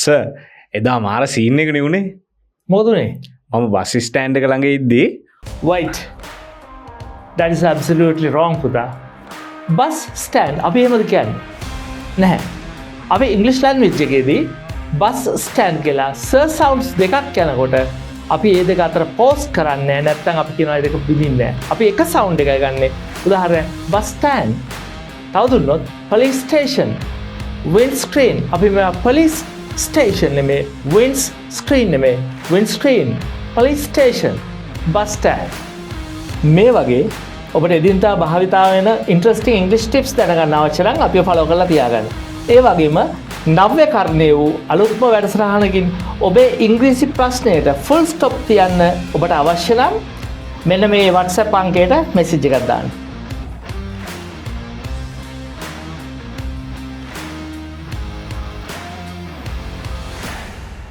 Sir, එදා මාර scene එකනේ වුණේ. මොකද උනේ? මම බස් ස්ටෑන්ඩ් එක ළඟ ඉද්දී Wait. That is absolutely wrong, පුතා. බස් ස්ටෑන්ඩ් අපි එහෙමද කියන්නේ? නැහැ. අපි ඉංග්‍රීසි ලැන්ග්වේජ් එකේදී බස් ස්ටෑන්ඩ් කියලා ස සවුන්ඩ්ස් දෙකක් යනකොට අපි ඒ දෙක අතර පෝස් කරන්නේ නැහැ. නැත්නම් අපි කියනවා ඒ දෙක බිඳින්නේ නැහැ. අපි එක සවුන්ඩ් එකයි ගන්නෙ. උදාහරණයක් බස් ස්ටෑන්ඩ්. තව දුන්නොත් පොලිස් ස්ටේෂන්, වින්ඩ් ස්ක්‍රීන්. අපි මේවා පොලිස් ස්ටේෂන් නෙමේ, වින්ඩ් ස්ක්‍රීන් නෙමේ, wind screen, police station, bus stand. මේ වගේ ඔබට එදිනදා භාවිතා වෙන ඉන්ට්‍රස්ටිං ඉංග්‍රීසි ටිප්ස් දැනගන්න අවශ්‍ය නම් අපිව ෆලෝ කරලා තියාගන්න. ඒ වගේම නව්‍යකරණය වූ අලුත්ම වැඩසටහනකින් ඔබේ ඉංග්‍රීසි ප්‍රශ්නයට ෆුල් ස්ටොප් තියන්න ඔබට අවශ්‍ය නම් මෙන්න මේ WhatsApp අංකයට මෙසේජ් එකක් දාන්න.